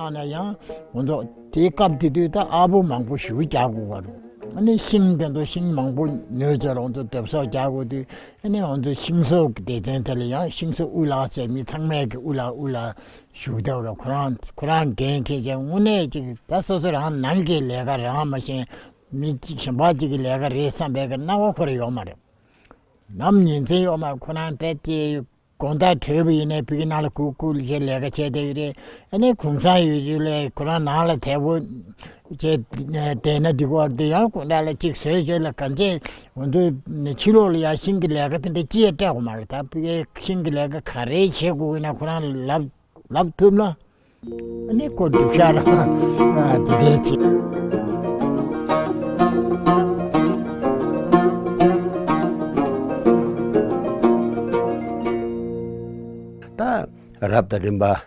ནང་ན་ཡང་ང་ཚོ་དེའི་སྐབས་དེ་དུས་ད་ཨ་བོ་མང་པོ་ཞིག་རྒྱག་དགོས་པ་རེད། ཨ་ནི་ཤིང་དེ་ཚོ་ཤིང་མང་པོ་ཉོས་བྱས་ལ་ང་ཚོ་དེབ་གསོག་རྒྱག་དགོས་དུས་ཨ་ནི་ང་ཚོ་ཤིང་བཟོ་གི་སྡེ་ཚན་དེ་ལ་ཡང་ཤིང་བཟོ་དབུ་ལག་བྱས་མི་ཚང་མས་ཀྱི་དབུ་ལག་དབུ་ལག་ཞུགས་བསྡད་རོགས། ཁོ་རང་ཁོ་རང་འགན་འཁྱེར་བྱས་དངོས་གནས་ཅིག་ད་སོ་སོ་རང་ནང་གི་ལས་ཀ་རང་མ་ཤེས་མི་གཅིག་གཞན་པ་གཅིག་གི་ལས་ཀ་རེད་བསམ་པའི་གི་སྣང་བ་ཁོ་རང་ཡོད་མ་རེད། ནམ་ཉིན་མཚན་ཡོད་མ་རེད། ཁོ་རང་དཔེ་ཅིག་དགོང་དག་གྲོལ་བ་ཡིན་ནའི་ཕ་གི་ནང་ལ་ཁུག་ཁུག་ལ་བྱས་ལས་ཀ་བྱས་བསྡད་ཡོད་རེད། ཨ་ནི་གུང་སེང་ཡོད་དུས་ལ་ཁོ་རང་ནང་ལ་དལ་པོ་བྱས་བསྡད་ན་འགྲིག་གི་རེད། དེ་ཡང་དགོང་དག་ལ་གཅིག་བཟོས་བྱས་ལ་གང་བྱས་ང་ཚོ་ཕྱི་ལོགས་ལ་ཡང་ཤིང་གི་ལས་ཀ་དེ་འདྲ་ཅི་ཡང་སྤྲད་དགོས་མ་རེད། ད་ཕ་གི་ཤིང་གི་ལས་ཀ་ག་རེ་བྱེད་དགོས་ཡིན་ན་ཁོ་རང་ལ་ལབ། ལབ་ཐུབ་ན། ཨ་ནི་ཁོ་སྒྲུབ་ཤག་རང་དེ་འདྲའི་ཆེ། ད་རབ་དང་རིམ་པ་ཨེ་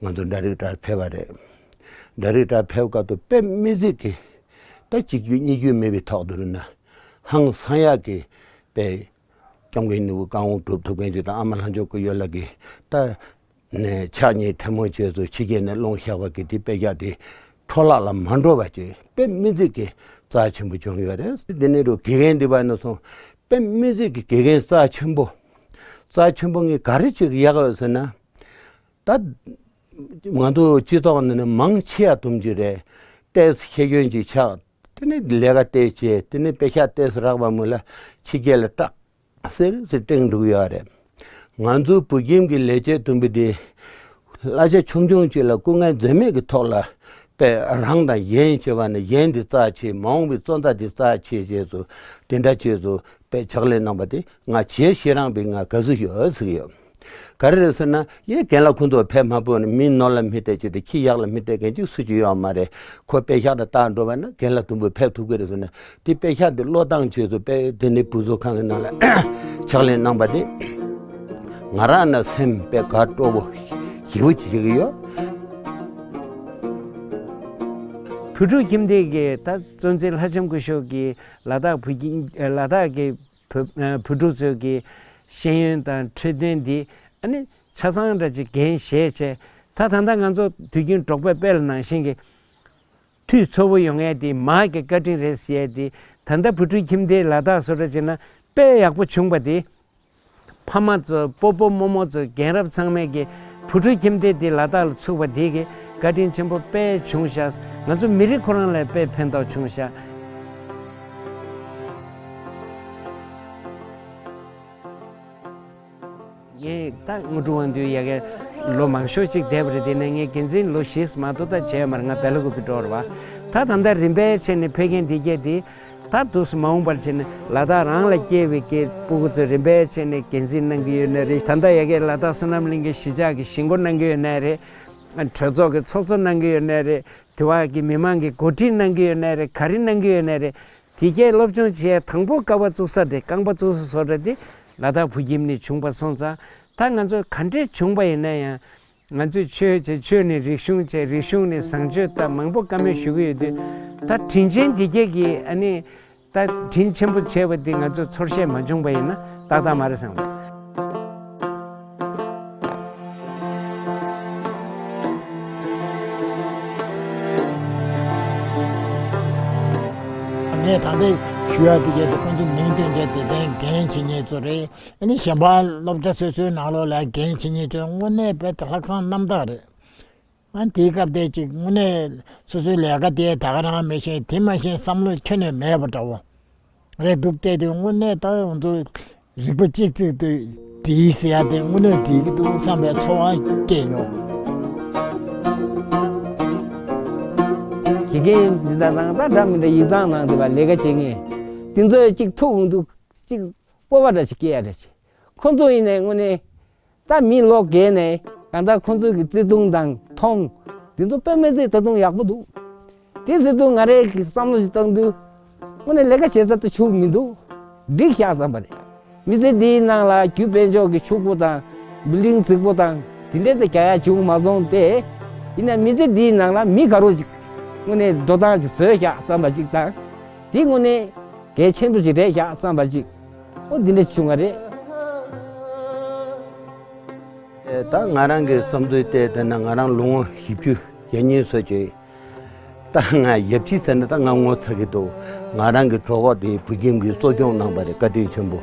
ང་ཚོ་འདྲ་རིགས་འདྲ་ཕེབས་པ་རེད། འདྲ་རིགས་འདྲ་ཕེབས་སྐབས་དུ་དཔེ་མི་སྲིད་ཀྱི་ད་གཅིག་བརྒྱུད་གཉིས་བརྒྱུད་མེད་པའི་ཐོག་ཏུ་རུ་ན། ཧང་སང་ཡག་གི་དཔེ་སྐྱབས་མགོན་ནོར་བུ་བཀའ་དབང་སྒྲུབ་ཐུབ་མཁན་ཅིག་དང་། ཨ་མ་ལྷ་མཆོག་སྐུ་ཡོད་ལགས་ཀྱིས་ད་ནས་ཕྱག་གཉིས་ཐལ་མོ་སྦྱར་ཚུལ་ཕྱི་རྒྱལ་ནས་སློང་བཞག་པ་གི་དེ་དཔེ་ཆ་དེ་འཕྲོ་བརླག་ལ་མ་འགྲོ་བ་ཅིག་དཔེ་མི་སྲིད་ཀྱི་རྩ་ཆེན་པོ་བྱུང་ཡོད་རེད། དེ་ནས་རུ་དགེ་རྒན་འདི་བ་ནས་སོང་དཔེ་མི་སྲིད་ཀྱི་དགེ་རྒན་རྩ་ཆེན་པོ། རྩ་ཆེན་པོ་ངས་ག་རེ་ཅིག་ཡག་ཡོད་ཟེར་ན། ད་ང་ཚོ་སྤྱི་ཚོགས་ནང་ནས་མང་ཆེ་བ་དུམ་གཅིག་རེད། ཏོག་ཙམ་ཤེས་ཡོན་ཅིག་ཆགས། དེ་ནས་ལས་ཀ་ཏོག་ཙམ་བྱས། དེ་ནས་དཔེ་ཆ་ཏོག་ཙམ་རག་པ་མོ་ལ་ཕྱི་རྒྱལ་ལ་སྐྲག་སེར་སེར་སྟེང་འགྲོ་གི་ཡོད་རེད། ང་ཚོའི་བོད་ཁྱིམ་གྱི་ལས་བྱེད་དུམ་བུ་དེ་གླ་ཆ་ཆུང་ཆུང་ཅིག་ལ་སྐུ་ངལ་འཛེམས་མེད་ཀྱི་ཐོག་ལ་དཔེ་རང་དང་གཞན་བྱས་པ་ནས་གཞན་དེ་རྩ་ཆེ། མ་འོངས་པའི་བཙོན་ཟླ་དེ་རྩ་ཆེ་བྱས་སུ་དེ་འདྲ་བྱས་སུ་དཔེ་ཕྱག་ལས་གནང་པ་དེ་ང་ཆེས་ཤེས་རང་པའི་ང་དགའ་བསུ་ཡོད་ཟེར་གྱི་ཡོད། ག་རེ་རེད་ཟེར་ན། ཡེ་རྒན་ལགས་ཁོང་ཚོ་ཕེབས་མ་ཕོད་ན་མི་ནོར་ལ་མི་བལྟས་ཅིག་དང་ཁྱི་གཡག་ལ་མི་བལྟས་མཁན་ཅིག་སུ་ཅིག་ཡོད་མ་རེད། ཁོ་དཔེ་ཤག་དང་བཏགས་འགྲོ་བ་ན་རྒན་ལགས་དུམ་བུ་ཕེབས་ཐུབ་ཀྱི་རེད་ཟེར་ན། དེ་དཔེ་ཤག་དེ་བློས་བཏང་བྱས་སུ་དཔེ་དེ་ནས་བུ་གསོ་ཁང་གི་ནང་ལ་ཕྱག་ལས་གནང་པ་དེ་ང་རང་ན་སེམས་དཔེ་དགའ་སྤྲོ་པོ་ཞེ་པོ་ཅིག་བྱེད་ཀྱི་ཡོད། བོད་ཕྲུག་ཁྱིམ་སྡེ་གི་ད་གཙོ་འཛིན་ལྷ་ལྕམ་སྐུ་ཞབས་ཀྱིས་ལ་དྭགས་བོད་ཁྱིམ་ལ་དྭགས་ཀྱི་བོད་བོད་ཕྲུག་ཚོ་གི་ཤེས་ཡོན་དང་འཕྲོད་བསྟེན་འདི་ཨ་ནི་ཆ་ཚང་འདྲ་ཅིག་འགན་བཞེས་བྱས། ད་ད་ལྟ་ང་ཚོ་དུས་རྒྱུན་འབྲོག་པའི་དཔལ་ནང་བཞིན་གྱི་འཐུས་ཚོ་བོ་ཡོང་ཡས་དེ་མ་གི་བཀའ་དྲིན་རེད་ཟེར་ཡས་དེ། ད་ལྟ་བོད་ཕྲུག་ཁྱིམ་སྡེ་ལ་དྭགས་བཟོ་འདྲ་བྱས་ན་དཔེ་ཡག་པོ་བྱུང་པ་དེ། ཕ་མ་ཚོ་སྤོ་སྤོ་རྨོ་རྨོ་ཚོ་རྒན་རབས་ཚང་མས་ཀྱི་བུ་ཕྲུག་ཁྱིམ་སྡེ་འདི་ལ་དྭགས་ལ་ཚུགས་པ་འདི་གི་བཀའ་དྲིན་ཆེན་པོ་དཔེ་བྱུང་ཤག་ང་ཚོ་མི་རིགས་ཁོ་རང་ལ་དཔེ་ཕན་ཐོགས་བྱུང་ཤག་ངས་ད་དངོས་གྲུབ་དབང་འདུས་ཡ་གི་ལོ་མང་ཤོས་ཅིག་བསྡད་པ་རེད། དེ་ནས་ངས་འགན་འཛིན་ལོ་བཞི་མ་གཏོགས་ད་བྱས་མ་རེད། ང་སྦེལ་ཀོབ་ཀྱི་འགྲོ་བ་རེད་བ། ད་ད་ལྟ་རིམ་པས་བྱས་ནས་ཕེབས་མཁན་འདི་གས་འདི། ད་དུས་སུ་མ་འོངས་པར་བྱས་ནས་ལ་དྭགས་རང་ལ་སྐྱེས་པའི་སྐྱེས་ཕྲུ་གུ་ཚོས་རིམ་པས་བྱས་ནས་འགན་འཛིན་གནང་གི་ཡོད་ནའི་རེད། ད་ལྟ་ཡ་གི་ལ་དྭགས་བསོད་ནམས་གླིང་གི་གཞིས་ཆགས་ཀྱི་གཞིས་འགོ་གནང་གི་ཡོད་ནའི་རེད། གྲོས་ཚོགས་ཀྱི་ཚོགས་གཙོ་གནང་གི་ཡོད་ནའི་རེད། དེ་བ་གི་མི་མང་གི་འགོ་ཁྲིད་གནང་གི་ཡོད་ནའི་རེད། ག་རེ་གནང་གི་ཡོད་ནའི་རེད། དེ་གས་སློབ་སྦྱོང་བྱས་དང་པོ་ཀ་བ་བཙུགས་ས་དེ་རྐང་པ་བཙུགས་ས་བཟོ་གྲྭ་དེ་ལ་དྭགས་བོད་ཁྱིམ་ནས་བྱུང་པ་སོང་ཙང་། ད་ང་ཚོ་ག་འདྲས་བྱུང་པ་ཡིན་ན་ཡང་། ང་ཚོས་ཆོས་བྱས། ཆོས་ནས་རིག་གཞུང་བྱས། རིག་གཞུང་ནས་བཟང་སྤྱོད་དང་མང་པོ་བཀའ་མོལ་ཞུ་གི་ཡོད་དུས། ད་དྲིན་ཆེན་འདི་གས་ཀྱིས་ཨ་ནི་ད་དྲིན་ཆེན་པོ་བྱས་པ་འདི་ང་ཚོས་ཚོར་ཤེས་མ་བྱུང་པ་ཡིན་ན་ཏག་ཏག་མ་རེད་བསམ། ངས་ད་ལྟ་ཞུ་ཡ་འདི་གས་དེ་ཁོང་ཚོ་མིང་བཏོན་བྱས་དེ་དོན་འགན་བྱེད་མཁན་ཚོ་རེད། ཨ་ནི་གཞན་པ་སློབ་གྲྭ་སོ་སོའི་ནང་ལོགས་ལ་འགན་བྱེད་མཁན་ཚོའི་དངོས་གནས་རྦད་དེ་ལྷག་བསམ་རྣམ་དག་རེད། ང་དེའི་སྐབས་དེ་ཅིག་དངོས་གནས་སོ་སོའི་ལས་ཀ་དེ་ད་ག་རང་མི་ཤེས། དེ་མ་ཤེས་བསམ་བློ་ཁྱོན་ནས་མེད་པ་འདྲ་བོ་རེད་འདུག་བལྟས་དུས། དངོས་གནས་ད་ང་ཚོ་རིག་པ་གཅིག་གཅིག་ཏུ་འགྲིག་ཟེར་ཡ་དེ་དངོས་གནས་འགྲིག་གི་འདུག་བསམ་པའི་ཚོར་བ་སྐྱེས་ཡོང་། དགེ་རྒན་འདི་འདྲ་དང་ད་འདྲ་མི་འདྲ་ཡིག་ཚང་ནང་དེ་བ་ལས་ཀ་བྱེད་མཁན་འདི་ཚོས་གཅིག་ཐུག་འོང་དུས་གཅིག་སྤོབས་པ་འདྲ་ཞིག་སྐྱེ་ཡ་འདྲ་ཞིག་ཁོ་ཚོ་ཡིན་ནའི་དངོས་གནས་ད་མི་ལོ་རྒས་ནའི་གང་ལྟར་ཁོ་ཚོ་གི་བརྩེ་དུང་དང་མཐོང་འདི་ཚོ་དཔེ་མི་སྲིད་ད་དུང་ཡག་པོ་འདུག་དེ་བརྩེ་དུང་ང་རའི་གི་བསམ་བློ་ཞིག་བཏང་དུས་དངོས་གནས་ལས་ཀ་བྱེད་ས་དུ་ཆུག་མི་འདུག་འགྲིག་ཤག་བསམ་པ་རེད། མི་ཚེ་འདིའི་ནང་ལ་རྒྱུ་དཔལ་འབྱོར་གྱི་ཕྱུག་པོ་དང་བིལ་ཌིང་རྫིག་པོ་དང་དེ་འདྲས་དེ་རྒྱག་ཡ་བྱུང་མ་སོང་སྟེ། ཡིན་ན་མི་ཚེ་འདིའི་ནང་ལ་མི་དགའ་རོགས་ཅིག་དངོས་གནས་འགྲོ་སྟངས་ཅིག་བཟོས་ཤག་བསམ་པ་ཅིག་དང་། དེ་དངོས་གནས་གལ་ཆེན་པོ་ཅིག་རེད་ཤག་བསམ་པ་ཅིག་ཨོ་འདི་འདྲ་བྱུང་བ་རེད། ད་ང་རང་གི་བསམ་ཚུལ་བལྟས་བསྡད་ན་ང་རང་ལོ་ངོ་བཞི་བཅུ་ཞེ་གཉིས་ཙམ་ཅིག་ད་ང་ཡབ་གཅིག་ཟེར་ན་ད་ང་ངོ་ཚ་གི་འདུག་ང་རང་གི་གྲོད་ཁོག་དེ་བུ་ཁྱིམ་གྱིས་གསོ་སྐྱོང་གནང་པ་རེད། བཀའ་དྲིན་ཆེན་པོ།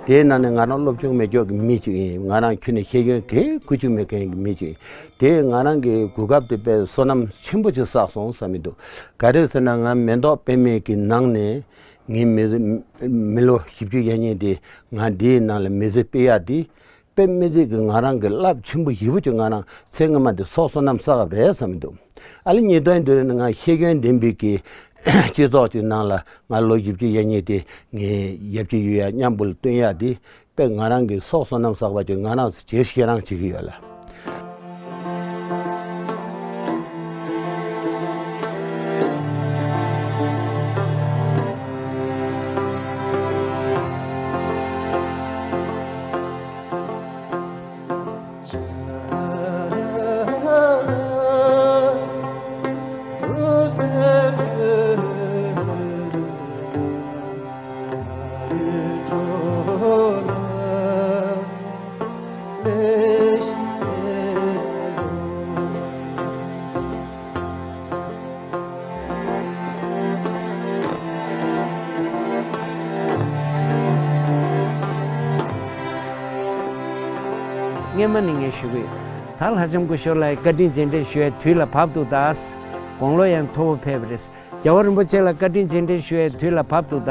དེའི་ནང་ནས་ང་རང་སློབ་སྦྱོང་མེད་ཀྱོག་གི་མི་ཅིག་ཡིན། ང་རང་ཁྱོན་ནས་ཤེས་ཡོན་གའི་ཁུ་བྱུག་མེད་མཁན་གྱི་མི་ཅིག་ཡིན། དེ་ང་རང་གི་གོ་སྐབས་དེ་དཔེ་བསོད་ནམས་ཆེན་པོ་ཅིག་བསགས་སོང་བསམ་གྱི་འདུག་ག་རེ་ཟེར་ན་ང་མེ་ཏོག་པད་མའི་གི་ནང་ནས་ངའི་མི་མི་ལོ་བཞི་བཅུ་ཞེ་གཉིས་དེ་ང་འདིའི་ནང་ལ་མི་ཚེ་སྤེལ་ཡག་དེ། དཔེ་མི་སྲིད་ཀྱི་ང་རང་གི་རླབས་ཆེན་པོ་ཞེ་པོ་ཅིག་ང་རང་ཚེ་སྔོན་མ་དེ་ཚོགས་བསོད་ནམས་བསགས་པ་རེད་བསམ་གྱི་འདུག་ཨ་ལེ་ཉིས་སྟོང་དུས་རེ་ནས་ང་ཤེས་ཡོན་ལྡན་པའི་གི་སྤྱི་ཚོགས་ཅིག་ནང་ལ་ང་ལོ་བཞི་བཅུ་ཞེ་གཉིས་དེ་ངའི་ཡབ་གཅིག་ཡོད་ཡ་མཉམ་པོ་ལ་བསྟུན་ཡ་དེ་དཔེ་ང་རང་གི་ཚོགས་བསོད་ནམས་བསགས་པ་ཅིག་ང་རང་ཚོ་བྱེད་ཤེས་རང་བྱེད་ཀྱི་ཡོད་ལ། སྔས་མ་ནས་ངས་ཞུ་གི་ཡོད། ད་ལྷ་ལྕམ་སྐུ་ཞབས་ལ་བཀའ་དྲིན་རྗེས་དྲན་ཞུ་ཡའི་དུས་ལ་བབ་འདུག་ད། དགུང་ལོ་ཡང་མཐོ་པོ་ཕེབས་པ་རེད། རྒྱལ་བ་རིན་པོ་ཆེ་ལ་བཀའ་དྲིན་རྗེས་དྲན་ཞུ་ཡའི་དུས་ལ་བབ་འདུག་ད།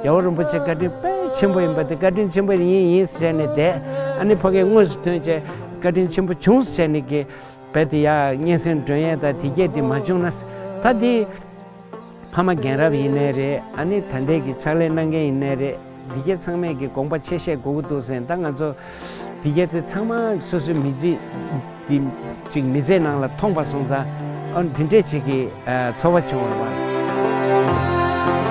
རྒྱལ་བ་རིན་པོ་ཆེ་བཀའ་དྲིན་དཔེ་ཆེན་པོ་ཡིན་པ་དེ། བཀའ་དྲིན་ཆེན་པོ་ཡིན་ཡིན་ཟེར་ནས་བསྡད། ཨ་ནི་ཕ་གིར་དངོས་སུ་ཐོན་བྱས་བཀའ་དྲིན་ཆེན་པོ་བྱུང་ཟེར་ནས་གི་རྦད་དེ་ཡ་སྙན་སེང་སྒྲོན་ཡས་དང་དེ་སྐད་དེ་མ་བྱུང་ན། ད་དེ་ཕ་མ་རྒན་རབས་ཡིན་ནའི་རེད། ཨ་ནི་ད་ལྟའི་གི་ཕྱག་ལས་གནང་མཁན་ཡིན་ནའི་རེད། འདི་གའི་ཚང་མས་ཀྱི་དགོངས་པ་ཆེ་བཞེས་དགོས་ཀྱི་འདུག་ཟེར། ད་ང་ཚོ་འདི་གའི་དེ་ཚང་མ་སོ་སོའི་མི་ཚེ་འདི་ཅིག་མི་ཚེ་ནང་ལ་མཐོང་པ་སོང་ཙང་། ཨ་འདི་འདྲས་ཅིག་གི་ཚོར་བ་བྱུང་བ་རེད་པ།